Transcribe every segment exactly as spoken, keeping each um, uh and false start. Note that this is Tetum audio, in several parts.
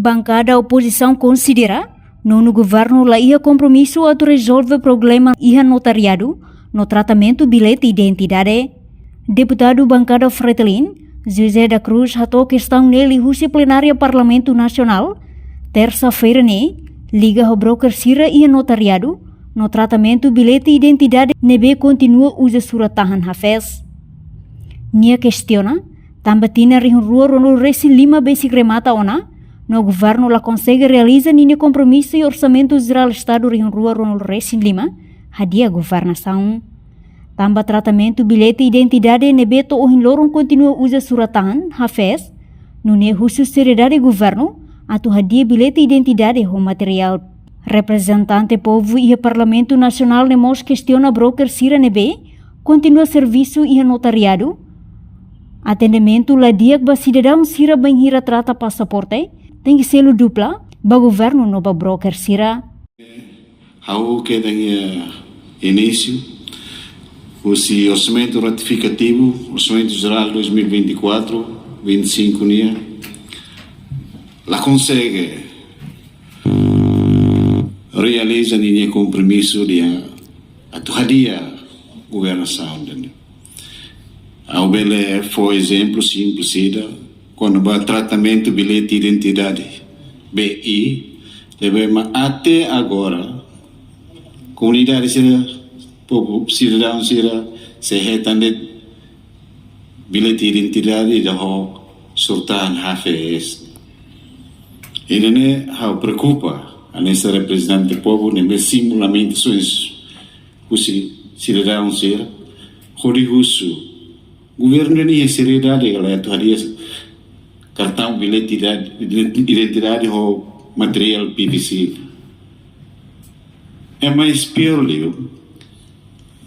Bankada opozisaun konsidera nonu governu la iha kompromisu atu rezolve problema iha notariadu no tratamentu bilhete identidade. Deputadu bankada Fretilin, José da Cruz, hato'o kestaun ne'e liuhusi plenária Parlamentu Nasionál, tersa-feira ne'e, liga ho broker sira iha notariadu no tratamentu bilhete identidade ne'ebé kontinua uza surat-tahan HVS. Nia kestiona, tanba tinan rihun rua ruanulu resin lima besik remata ona, no governu la konsege realiza ninia kompromisu iha Orsamentu Jerál Estadu rihun rua ruanulu resin lima, hadi'a governasaun. Tanba tratamentu bilhete identidade ne'ebé to'o ohin loron kontinua uza surat-tahan HVS, nune'e husu seriedade governu atu hadi'a bilhete identidade ho materiál. Reprezentante povu iha Parlamentu Nasionál ne'e mós kestiona broker sira ne'ebé kontinua servisu iha notariadu. Atendimentu la di'ak ba sidadaun sira bainhira trata pasaporte, tenke selu dupla ba governu no ba broker sira. Ha'u kedan iha inísiu, husi orsamentu retifikativu, Orsamentu Jerál dois mil e vinte e quatro, vinte e cinco nian, la konsege realiza ninia kompromisu ida atu hadi'a governasaun ida-ne'e. Ha'u bele fó ezemplu simples ida, kona-ba tratamentu bilhete identidade, B I, ne'ebé mak até agora komunidade sira, povu, sidadaun sira sei hetan de'it bilhete identidade ida ho surat-tahan HVS. Ida-ne'e ha'u preokupa, hanesan reprezentante povu, ne'ebé simu lamentasoens husi sidadaun sira, hodi husu governu nia seriedade ka lae atu hadi'a kartaun bilhete ident-, identidade ho materiál P V C. I mais piór liu,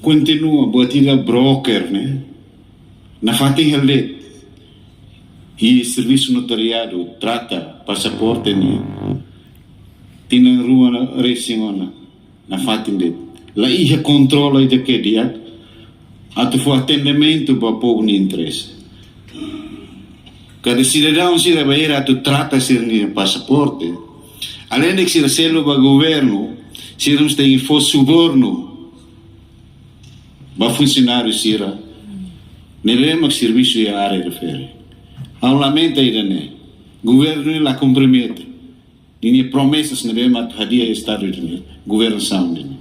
kontinua buat ida broker ne'e nafatin hela de'it iha servisu notariadu, trata pasaporte nian tinan rua resin ona nafatin de'it. La iha kontrolu ida ke di'ak atu fó atendimentu ba povu nia interese. Kada sidadaun sira bainhira atu trata sira-nia pasaporte, alende sira selu ba governu, sira mós tenke fó subornu ba funsionáriu sira ne'ebé mak servisu iha área refere. Ha'u lamenta ida-ne'e. Governu la kompromete ninia promesas ne'ebé mak hadi'a Estadu ida-ne'e, governasaun ida-ne'e.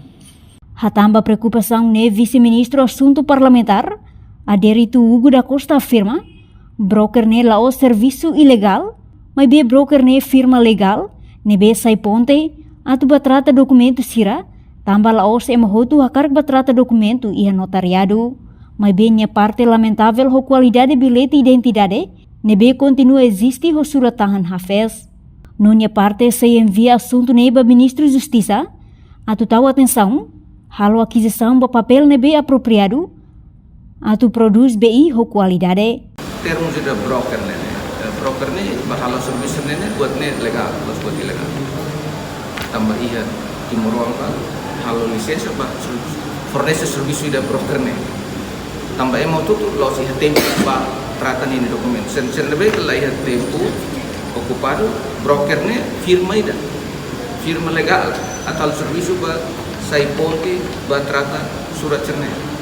Hatán ba preokupasaun ne'e, Vise-Ministru Asuntu Parlamentár, Adérito Hugo da Costa afirma, broker ne'e la'ós servisu ilegál, maibé broker ne'e firma legál ne'ebé sai ponte atu ba trata dokumentu sira, tanba la'ós ema hotu hakarak ba trata dokumentu iha notariadu. Maibé nia parte lamentavel ho kualidade bilhete identidade ne'ebé kontinua eziste ho surat-tahan HVS. No nia parte sei envia asuntu ne'e ba Ministru Justisa atu tau atensaun, halo akizisaun ba papél ne'ebé apropriadu atu prodús B I ho kualidade. Termus ida broker ne'e, eh, broker ne'e ba halo servisu ne'e, ne'e buat ne'e legál, la'ós buat ilegál. Tanba iha timoroan ba halo lisensa ba servisu, fornese servisu ida broker ne'e. Tanba ema hotu-hotu la'ós iha tempu ba trata ninia dokumentu. Sira, sira ne'ebé la iha tempu, okupadu, broker ne'e firma ida. Firma legál, atu halo servisu ba sai ponte ba trata surat sira-ne'e.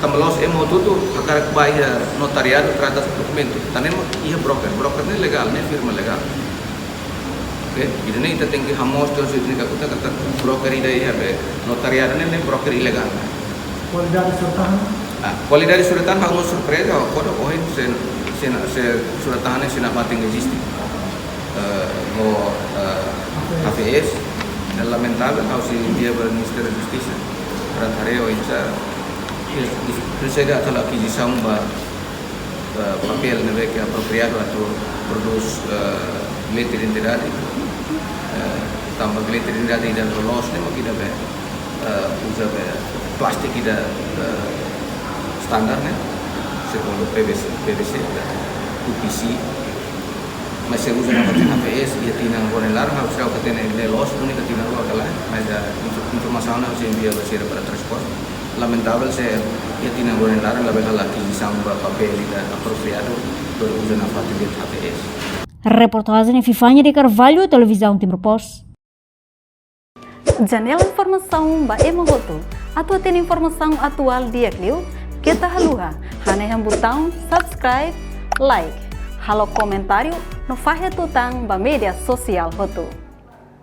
Tanba la'ós ema hotu-hotu hakarak ba iha notariadu trata dokumentu. Tan ne'e mak iha broker. Broker ne'e legál, ne'e firma legál. Oke, ida-ne'e ita tenke hamoos tiha ona, ita tenke kakutak katak broker ida iha be notariadu ne'e, ne'e broker ilegál. Kualidade surat-tahan? Ah, kualidade surat-tahan ha'u mós surpreza, ha'u kodo ohin se, se, se surat-tahan ne'e sei nafatin eziste. Eh, ho, eh, HVS, ne'e lamentavel, ha'u sei envia ba Ministériu Justisa para haree oinsá, pres-, pres-, presiza atu halo akizisaun ba, eh, papél ne'ebé ke apropriadu atu prodús, eh, bilhete identidade. Eh, tanba bilhete identidade ida loloos ne'e mak ida be, eh, uza be plástiku ida, eh, standar ne'e, sei ko'alia P V C, P V C, U P C. Mas sei uza nafatin HVS iha tinan rua nia laran, ha'u seidauk hatene ne'e loos duni ka tinan rua ka lae, mas iha info-, informasaun ne'e ha'u sei envia ba sira para transporte. Lamentavel se iha tinan rua nia laran labele halo akizisaun ba papél ida apropriadu para uza nafatin de'it HVS. Reportajen Fifania de Carvalho, Televizaun Timor Post. Janela informasaun ba ema hotu. Atu hatene informasaun atuál di'ak liu, keta haluha hanehan butaun subscribe, like, halo komentáriu no fahe tutan ba média sosiál hotu.